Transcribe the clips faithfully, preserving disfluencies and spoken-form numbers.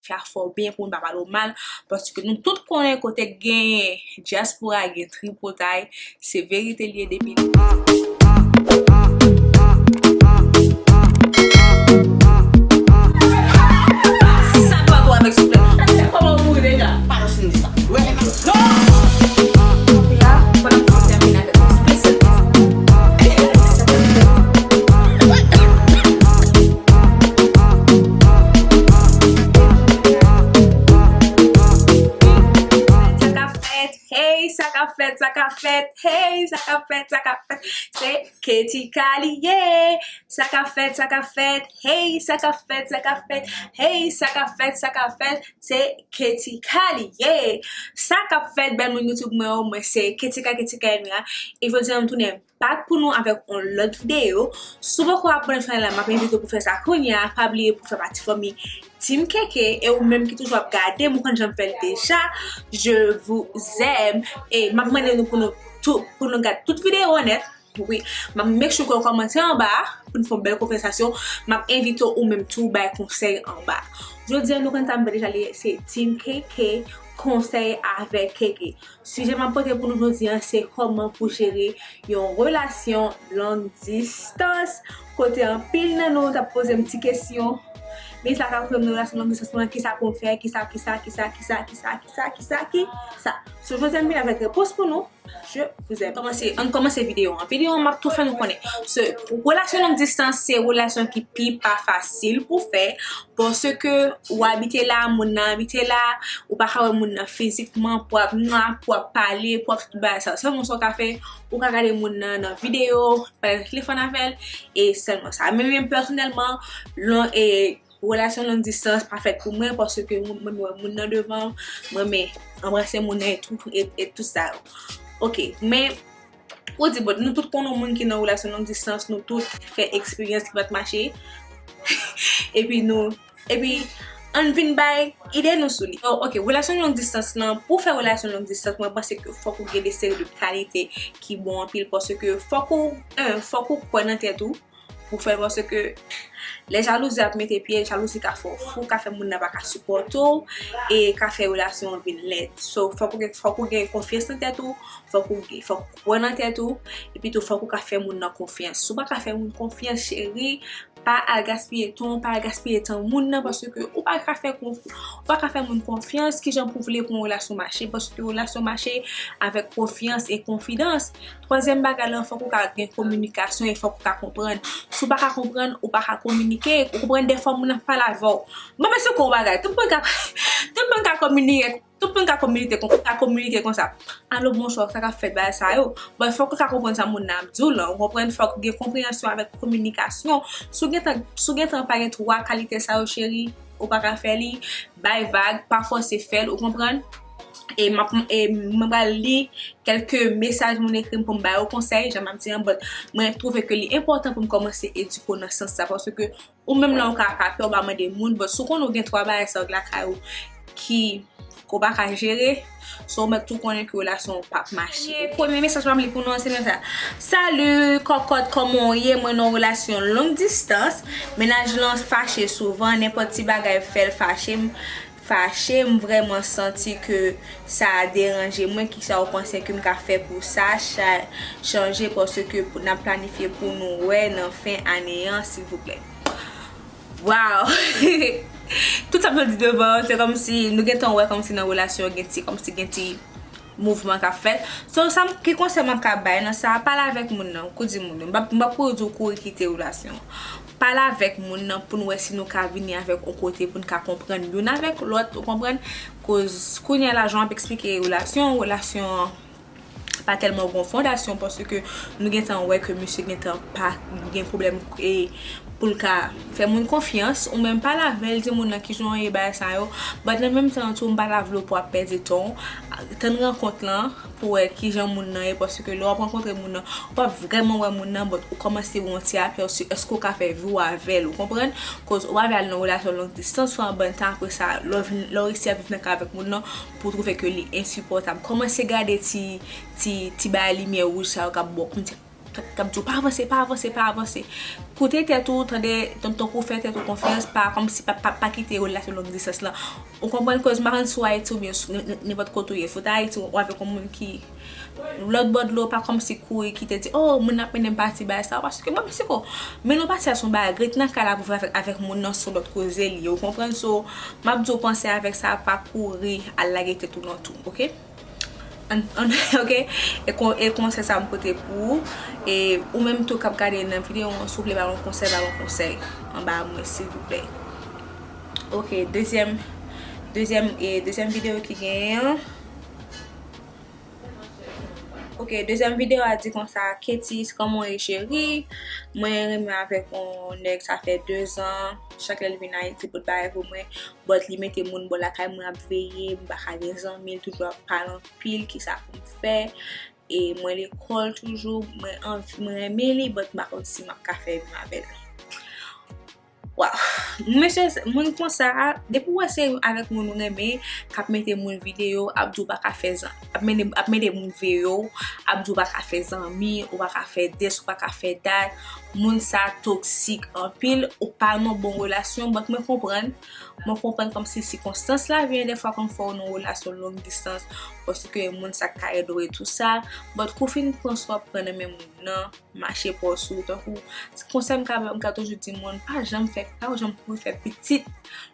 ka fè w byen, pou moun pa pale w mal, paske nou tout konnen kote k genyen dyaspora, gen tripotay, se verite l ye depi. Sa pa bon avèk souple. Kòman w mouri deja? Pa nan sou di sa. Sa k ap fèt? Hey, sa k ap fèt? Sa k ap fèt? Hey, sa k ap fèt? Sa k ap fèt? Se Ketika li ye. Sa k ap fèt? Sa k ap fèt? Hey, sa k ap fèt? Sa k ap fèt? Hey, sa k ap fèt? Sa k ap fèt? Se Ketika li ye. Sa k ap fèt, bèl moun YouTube mwen yo? Mwen se Ketika, Ketika Elmira. E jodi a m tounen back pou nou avèk yon lòt videyo. Si w poko abòne chanèl la, m ap envite w pou fè sa kounye a. Pa bliye pou fè pati fanmi Team K K. E ou menm ki toujou ap gade m, ou konn jan m fè l deja. Je vous aime. E m ap mande nou pou nou tou, pou nou gade tout videyo an nèt. Wi, m ap make sure ke w kòmante anba pou n fè yon bèl konvèsasyon. M ap envite w ou menm tou bay konsèy anba. Jodi a, nou konn sa m fè deja, li se Team K K, konsèy avèk K K. Sijè m ap pote pou nou jodi a, se kòman pou jere yon relasyon long distance. Kote anpil nan nou t ap poze m ti kesyon. Men sa k ap fè m nan relasyon long distance lan, kisa pou m fè, kisa, kisa, kisa, kisa, kisa, kisa, kisa, kisa. So, jodi a, m vin avèk repons pou nou. Je vous aime. Kòmanse, ann kòmanse videyo an. Videyo an, m ap tou fè nou konnen. Se, relasyon long distance, se relasyon ki pi pa fasil pou fè. Paske ou abite la, moun nan abite la, ou pa ka wè moun nan fizikman, pou ap, pou ap pale, pou ap tout bagay sa. Sèlman sa w ka fè, ou ka gade moun nan nan videyo, pale nan telefòn avè l, e sèlman sa. Men, men pèsonèlman, lon, e, relasyon long distance pa fèt pou mwen, paske mwen, mwen wè moun nan devan m, mwen renmen anbrase moun nan e tout, e, e tout sa yo. Ok, men, ou di, bon, nou tout konnen moun ki nan relasyon long distance, nou tout fè eksperyans ki pa t mache. Epi nou, epi, ann vin bay ide nou sou li. Oh, ok, relasyon long distance lan, pou fè relasyon long distance, mwen panse ke fòk ou gen de seri de kalite ki bon anpil, paske fòk ou, en, fòk ou kwè nan tèt ou, pou fè l, paske lè jalouzi ap mete pye, jalouzi ka fè w fou, ka fè moun nan pa ka sipòte w, e ka fè relasyon an vin lèd. So, fòk ou gen, fòk ou gen konfyans nan tèt ou, fòk ou gen, fòk ou kwè nan tèt ou, epi tou fòk ou ka fè moun nan konfyans. Si w pa ka fè moun konfyans, cheri, pa al gaspiye tan, pa al gaspiye tan moun nan, paske ou pa ka fè konf-, ou pa ka fè moun konfyans, kijan pou w vle pou yon relasyon mache, paske relasyon mache avèk konfyans e konfidans. Twazyèm bagay lan, fòk ou ka gen kominikasyon e fòk ou ka konprann. Si w pa ka konprann, ou pa ka kominike. Ou konprann, dèfwa moun nan pale avè w. Bon, men se yon bagay, tout moun ka, tout moun ka kominike, tout moun ka kominike, kon-, ka kominike konsa. Alo, bonswa, sa k ap fèt, bagay sa yo. Bon, fòk ou ka konprann sa moun nan ap di w lan, ou konprann, fòk ou gen konpreyansyon avèk kominikasyon. Si w gentan, si w gentan pa gen twa kalite sa yo, cheri, ou pa ka fè li, bay vag, pa fòse fè l, ou konprann? E m ap, e mwen pral li kèlke mesaj moun ekri m pou m ba yo konsèy, jan m ap di an, but mwen twouve ke li enpòtan pou m kòmanse edike w nan sans sa, paske ou menm lè w ka pa pè, w pa mande moun, but si w konnen w gen twa bagay sa yo lakay ou ki, ke w pa ka jere, so w mèt tou konnen ke relasyon w p ap mache. Premye mesaj pa m li pou nou an, se nan sa. Salut, kòkòt, kòman w ye? Mwen nan yon relasyon long distance. Mennaj lan fache souvan, nenpòt ti bagay fè l fache m. Fache, m vrèman santi ke sa deranje mwen. Kisa w panse ke m ka fè pou sa cha-, chanje? Paske pou, n ap planifye pou nou wè nan fen ane an, silvouplè. Wow! Tout sa m ap di devan, se kòmsi nou gentan wè kòmsi nan relasyon gen ti, kòmsi gen ti mouvman k ap fèt. So, sa m, ki konsèy m ap ka bay nan sa, pale avèk moun nan, kou di moun nan. M p ap, m p ap kouri di w kouri kite relasyon an. Pale avèk moun nan pou n wè si nou ka vini avèk yon kote pou n ka konprann youn avèk lòt, ou konprann? Koz kounye a la, jan w ap eksplike relasyon, relasyon an pa tèlman gon fondasyon, paske nou gentan wè ke misye gentan pa gen pwoblèm, e, pou l ka fè moun konfyans, ou menm pale avè l, di moun nan kijan w ye, bagay sa yo. But nan menm tan an tou, m pa ta vle w pou w ap pèdi tan w, tann rankont lan, pou wè kijan moun nan ye, paske lè w ap rankontre moun nan, w ap vrèman wè moun nan, but ou kòmanse wè yon ti apèsi èske w ka fè vi w avè l, ou konprann? Koz ou pa vle al nan relasyon long distance, fè yon bann tan, apre sa, lè w vin, lè w resi ap viv nan kay avèk moun nan, pou w twouve ke li ensipòtab. Kòmanse gade ti, ti, ti bagay limyè wouj sa yo k ap ba w kòmsi k ap di w pa avanse, pa avanse, pa avanse. Koute tèt ou, tande, tan- tankou fè tèt ou konfyans, pa kòmsi pa, pa, pa kite relasyon long distans lan. Ou konprann koz m pa konn si w Ayiti oubyen sou n- n- nenpòt kote w ye. Fout Ayiti, ou avèk yon moun ki lòt bò dlo, pa kòmsi kouri kite di, oh, moun nan ap mennen m pati bagay sa, paske mwen, Meksiko, mennen w pati a se yon bagay, ret nan kay la pou viv avèk, avèk moun nan, se yon lòt koze li ye, ou konprann? So, m ap di w panse avèk sa, pa kouri al lage tèt ou nan twou, oke? An, an, oke? E kon- e konsèy sa m pote pou ou. E ou menm tou k ap gade nan videyo an, souple, ba m yon konsèy, ba m yon konsèy anba mwen, silvouplè. Oke, dezyèm, dezyèm, e dezyèm videyo ki genyen an. Oke, dezyèm videyo a di konsa, Katie, kòman w ye, cheri? Mwen renmen avèk yon nèg, sa fè dezan. Chak lè l vin Ayiti, pote bagay pou mwen. But li mete moun bò lakay mwen ap veye, m pa ka gen zanmi, l toujou ap pale anpil, kisa pou m fè? E mwen lekòl toujou, mwen anvi, mwen renmen li, but m pa konn si m ap ka fè yon avè l. Waw. Mesye, moun konsa, depi w wè se avèk moun ou renmen, k ap mete moun videyo, ap di w pa ka fè zan- ap mete, ap mete moun veye w, ap di w pa ka fè zanmi, ou pa ka fè this, ou pa ka fè that. Moun sa toksik anpil, ou pa nan bon relasyon, but mwen konprann. Mwen konprann kòmsi sikonstans lavi an dèfwa konn fè w nan relasyon long distance, paske moun sa ka ede w e tou sa, but kou fin pran sa w ap pran nan men moun nan, mache pòs ou, tankou, konsèy m ka ba, m ka toujou di moun, pa janm fè, pa janm kouri fè pitit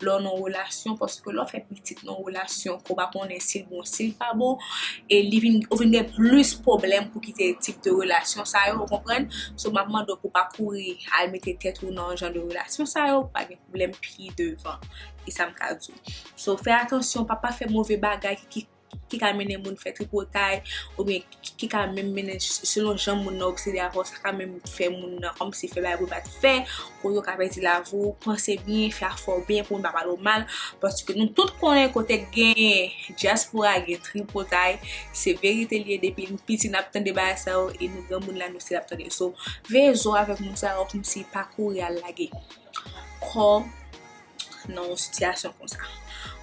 lè w nan relasyon, paske lè w fè pitit nan relasyon, ke w pa konnen si l bon, si l pa bon, e li vin, ou vin gen plis pwoblèm pou kite tip de relasyon sa yo, ou konprann? So, m ap mande w pou w pa kouri al mete tèt ou nan jan de relasyon sa yo, pa gen pwoblèm pi devan. E sa m ka di w. So, fè atansyon, pa, pa fè move bagay ki, ki, ki ka mennen moun fè tripotay, oubyen ki, ki ka menm mennen s- selon jan moun nan obsede avè w, sa ka menm fè moun nan kòmsi fè bagay pou l pa t fè, kote w ka pèdi lavi w, panse byen, fè afè w byen pou moun pa pale w mal, paske nou tout konnen kote k gen dyaspora, gen tripotay, se verite l ye, depi n piti n ap tande bagay sa yo, e nou granmoun la, nou still ap tande. So, veye zo avèk moun sa yo, kòmsi pa kouri al lage kò w nan yon sitiyasyon konsa.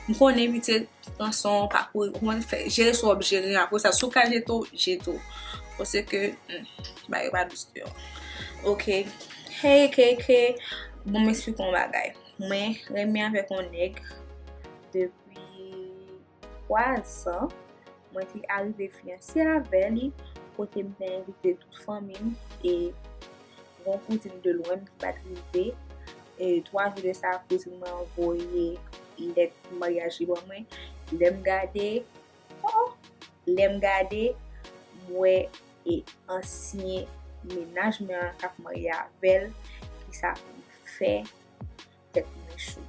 M konnen pitit, pran san w, pa kouri, ou konprann, fè, jere sa w ap jere, apre sa, si w ka jete w, jete w. Paske, hmm, bagay yo pa dous deyò. Oke. Hey, K K, bon, m esplike w yon bagay. Mwen renmen avèk yon nèg depi twa zan. Mwen te arive fiyanse avè li, kote m te envite tout fanmi m, e yon kouzin de lwen m ki pa t rive. E twa jou de sa, kouzin mwen an voye lèt maryaj li ban mwen. Lè m gade, oh, lè m gade, m wè e ansyen mennaj mwen an k ap marye avè l, kisa pou m fè, tèt mwen cho.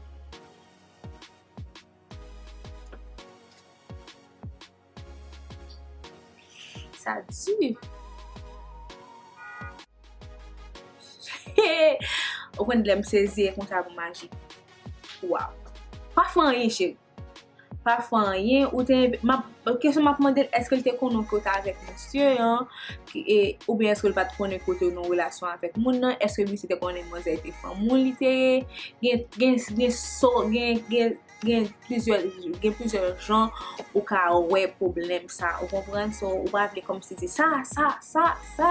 Sa di. Ou konn lè m sezi e konsa pou m aji. Waw. Pa fè anyen, cheri. Pa fè anyen. Ou te, m ap, kesyon m ap mande l, èske l te konnen ke w te avèk mesye an, ki- e, oubyen èske l pa t konnen ke w te nan relasyon avèk moun nan, èske misye te konnen manzè te fanm ou li te ye, gen, gen, gen so, gen, gen, gen plizyè, gen plizyè jan ou ka wè pwoblèm sa, ou konprann? So, ou pa vle kòmsi di sa, sa, sa, sa.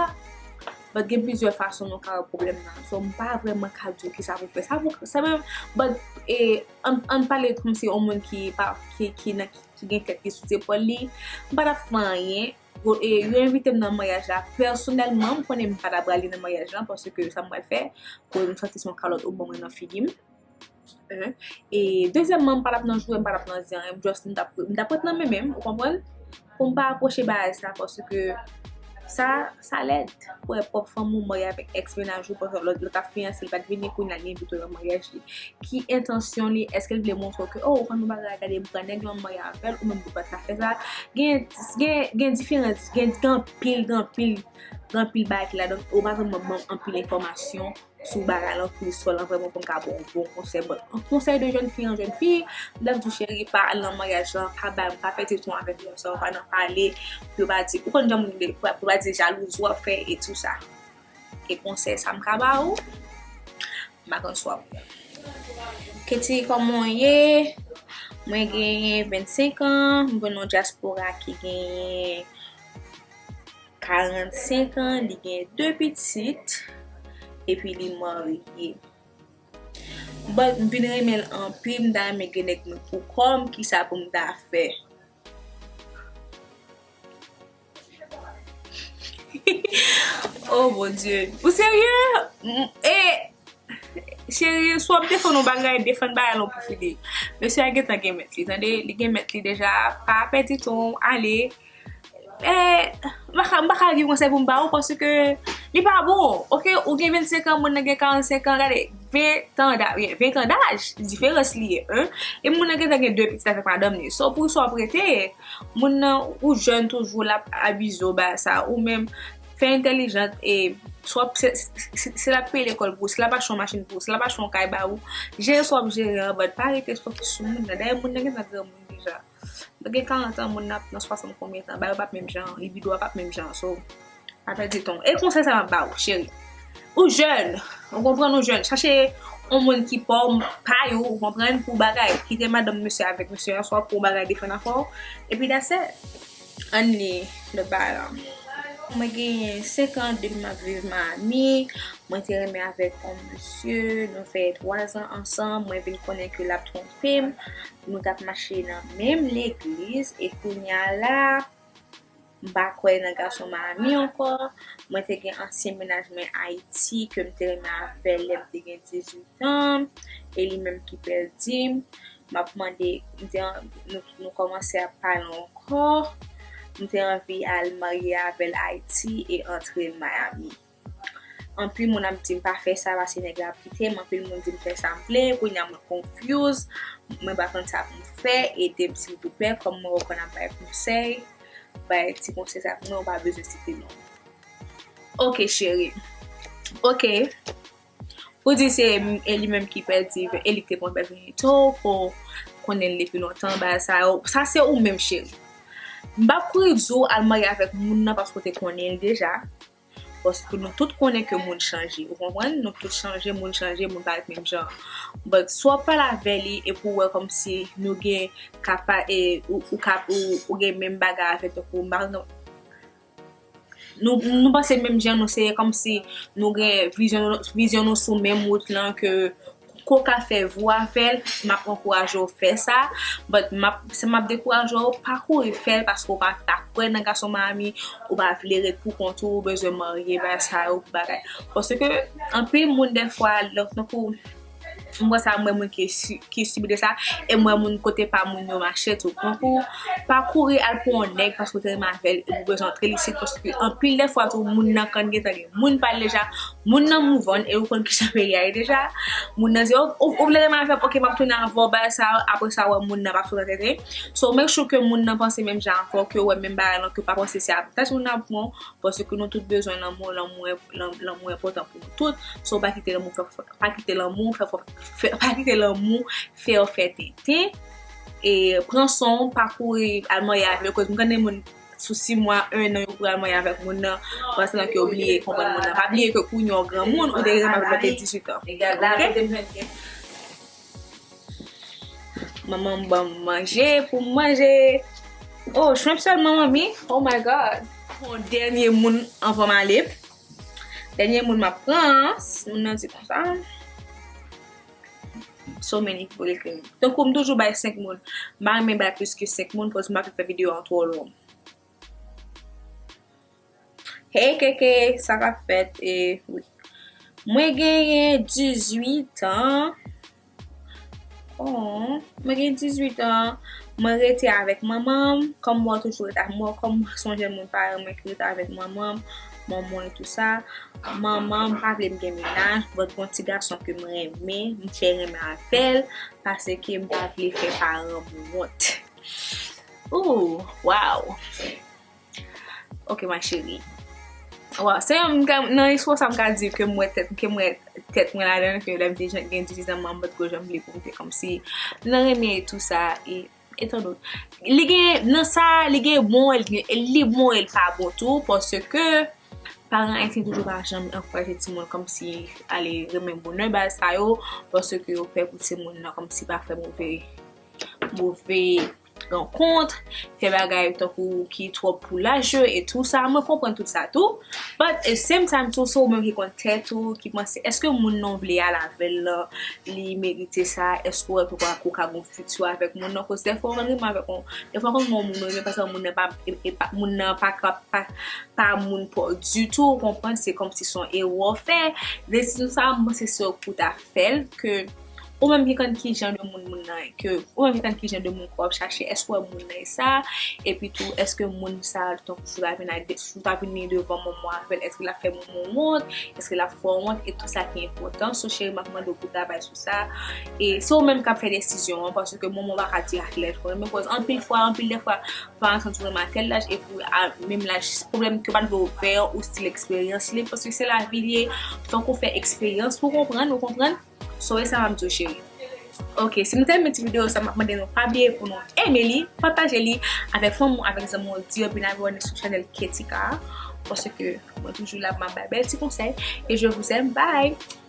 But gen plizyè fason nou ka wè pwoblèm nan. So, m pa vrèman ka di w kisa pou fè. Sa pou, sa menm, but, e, an, an pale kòmsi yon moun ki pa, ki, ki nan, ki gen tèt li sou zepòl li. M pa t ap fè anyen. Yo, e, yo envite m nan maryaj la. Pèsonèlman, m konnen m pa t ap prale nan maryaj la, paske sa m pral fè, pou m santi se yon kalòt ou ban mwen nan figi m. E dezyèmman, m pa t ap nan joure, m pa t ap nan zen anyen, m just, m t ap, m t ap ret nan men men m, ou konprann? Pou m pa apwoche bagay sa, paske sa, sa lèd. Pou wè pwòp fanmi w marye avèk èks mennaj ou, pandan lòt, lòt ap fiyanse, li pa t vini, kounye a li envite w nan maryaj li. Ki entansyon li? Èske l vle montre w ke, oh, ou konn yon bagay, gade m pran nèg lan, m marye avè l, ou menm ou pa t ka fè sa? Gen, gen, gen diferan, gen, gen anpil, gen anpil, gen anpil bagay ki ladan, ou pa vrèman ban m anpil enfòmasyon sou bagay lan, pou istwa lan vrèman pou m ka ba w bon konsèy. But an konsèy de jèn fi an jèn fi, m t ap di w, cheri, pa al nan maryaj lan, pa bay, pa pèdi tan avèk moun sa yo, pa nan pale, pou yo pa di, ou konn jan moun yo, pou, pou yo pa di jalouz w ap fè e tou sa. E konsèy sa m ka ba ou, m pa konn si w ap pran. Katie, kòman w ye? Mwen genyen vennsenk an, m vin nan dyaspora ki genyen karannsenk an, li gen de pitit, epi li marye. But m vin renmen l anpil, m ta renmen gen nèg mwen pou kò m, kisa pou m ta fè? Oh mon Dieu. Ou serye? M- E cheri, si w ap defann yon bagay, defann bagay lan pou fini. Mesye a gentan gen mèt li, tande, li gen mèt li deja, pa pèdi tan w, ale. Eh, m pa ka, m pa ka gen konsèy pou m ba ou, paske li pa bon. Oke, ou gen vennsenk an, moun nan gen karannsenk an, gade, ven tan da- ven tan daj, diferans li ye, hein. E moun nan gentan gen de pitit avèk madanm li. So, pou sa w ap rete, moun nan, ou jèn toujou, l ap abize w, bagay sa, ou menm, fè entèlijan, e, si w ap, se, se, se, se l ap peye lekòl pou ou, si l ap achte yon machin pou ou, si l ap achte yon kay ba ou, jere sa w ap jere an, but pa rete fokis sou moun nan. Dayè, moun nan gentan granmoun deja. Mwen gen karant an, moun nan ap nan swasant konbyen tan, bagay yo p ap menm jan, libido a p ap menm jan, so, pa pèdi tan w. E konsèy sa m ap ba ou, cheri. Ou jèn, ou konprann, ou jèn. Chache yon moun ki pa w, pa yo, ou konprann, pou bagay. Kite madanm mesye avèk mesye a, swa pou yon bagay defann afè w. Epi that's it. Ann li lòt bagay la. Mwen genyen senk an depi m ap viv Miami. Mwen te renmen avèk yon mesye, nou fè twa zan ansanm, mwen vin konnen ke l ap twonpe m. Nou t ap mache nan menm legliz, e kounye a la, m pa kwè nan gason Miami ankò. Mwen te gen ansyen mennaj mwen Ayiti ke m te renmen avè l lè m te gen dizuit an, e li menm ki pèdi m. M ap mande, m te, nou, nou kòmanse ap pale ankò. M te anvi al marye avè l Ayiti e antre l Miami. Anpil moun ap di m pa fè sa paske nèg la ap kite m. Anpil moun di m fè sa m vle. Kounye a mwen confuse. Mwen pa konn sa pou m fè. Ede m silvouplè. Kòm mwen wè w konn ap bay konsèy, bay ti konsèy sa pou mwen. Ou pa bezwen site non. Oke, cheri. Oke. Ou di se e li menm ki pèdi, e li ki te pran pèdi tou, ou konnen l depi lontan, bagay sa yo. Sa se ou menm, cheri. M p ap kouri di w al marye avèk moun nan paske w te konnen l deja. Paske nou tout konnen ke moun chanje, ou konprann? Nou tout chanje, moun chanje, moun pa ret menm jan. But si w ap pale avè li epi w wè kòmsi nou gen kapa, e, ou, ou, ka, ou, ou gen menm bagay avè l, tankou, m pa konn, nou, nou panse menm jan, nou se kòmsi nou gen vizyon, vizyon nou sou menm wout lan, ke ke w ka fè vi w avè l, m ap ankouraje w fè sa. But m ap, sa m ap dekouraje w, pa kouri fè l paske w pa ta kwè nan gason Miami, ou pa vle ret pou kont ou, ou bezwen marye, bagay sa yo, bagay. Paske anpil moun dèfwa, lè, tankou, m wè sa, m wè moun ki, si- ki sibi de sa, e m wè moun kote pa moun yo mache tou. Tankou, pa kouri al pran yon nèg paske w te renmen avè l, e ou bezwen antre l isit, paske anpil dèfwa tou, moun nan konn gentan gen moun pa l deja, moun nan move on, e ou konn kijan peyi a ye deja. Moun nan di, "Oh, ou, ou vle renmen avè m, oke, m ap tounen avè w, bagay sa yo." Apre sa, w wè moun nan pa sot nan tete. So, make sure ke moun nan panse menm jan avè w, ke w wè menm bagay lan, ke w pa panse se avantaj moun nan ap pran, paske nou tout bezwen lanmou, lanmou, lan- lanmou enpòtan pou nou tout. So, pa kite lanmou fè, pa kite lanmou fè, fè, pa kite lanmou fè w fè tenten. E pran swen w, pa kouri al marye avè l, koz m konnen moun sou sis mwa, en an, yo pral marye avèk moun nan, pandan ke yo bliye konprann moun nan. Pa bliye ke kounye a w granmoun, ou te renmen avè l lè w te dizuit an. Oke? Manman m ban m manje pou m manje. Oh, shrimp sèlman, manmi? Oh my God. Yon dènye moun anvan m ale. Dènye moun m ap pran, moun nan di konsa. So many people ekri m. Tankou m toujou bay senk moun. M pa renmen bay plis ke senk moun, paske m pa vle fè videyo an twò long. Hey, Keke, sa k ap fèt? E, wi. Mwen genyen dizuit an. Oh, mwen gen dizuit an. Mwen rete avèk manman m. Kòm mwen toujou rete avèk mwen, kòm mwen se yon jèn moun pa renmen ki rete avèk manman m, manman e tou sa. Manman m pa vle m gen mennaj, but gon ti gason ke m renmen, m fè renmen avè l, paske m pa vle fè paran m wont. Ooh, wow. Ok, ma chérie. Wow, se yon, m ka, nan istwa sa, m ka di ke m wè tèt, ke m wè tèt mwen ladan, ke lè m te jan- gen dizuit an, m pa t ko janm vle pou m te kòmsi nan renmen e tou sa, e, e tan dòt. Li gen, nan sa, li gen bon, li gen, li bon, e l pa bon tou, paske paran ayisyen toujou pa janm ankouraje timoun kòmsi ale renmen bonè, bagay sa yo, paske yo pè pou timoun nan kòmsi pa fè move, move rankont, fè bagay tankou ki twòp pou laj yo e tou sa. Mwen konprann tout sa tou. But at the same time tou, se ou menm ki konn tèt ou, ki panse, èske moun nan w vle al avè l lan, li merite sa? Èske w wè ke w ka, ke w ka gon fiti avèk moun nan? Koz dèfwa w konn renmen avèk yon, dèfwa w konn gen yon moun ou renmen, paske moun nan pa, e, e pa, moun nan pa ka, pa, pa moun pa w ditou, ou konprann? Se kòmsi se yon erè w fè. Desizyon sa, mwen panse se ou ki ta fè l, ke ou menm ki konn ki jan de moun moun nan ye, ke ou menm ki konn ki jan de moun ke w ap chache, èske w wè moun nan e sa, epi tou, èske moun sa, tankou si w ta vin a de, si w ta vin devan manman w avè l, èske l ap fè manman w wont, èske l ap fè w wont, e tou sa ki enpòtan. So, cheri, m ap mande w pou w travay sou sa, e se ou menm k ap fè desizyon an, paske manman w pa ka di a ki laj fò renmen, koz anpil fwa, anpil de fwa, paran santi w renmen a tèl laj, epi a menm laj, pwoblèm ke w pa t vle ouvè, ou stil eksperyans li, paske se lavi l ye, fòk ou fè eksperyans pou w konprann, ou konprann? So, e sa m ap di w, cheri. Ok, si nou te renmen ti videyo sa, m ap mande nou pa bliye pou nou eme li, pataje li avèk fanmi w, avèk zanmi w, di yo vin abòne sou chanèl Ketika, paske mwen toujou la pou m ap bay bèl ti konsèy. E je vous aime, bye!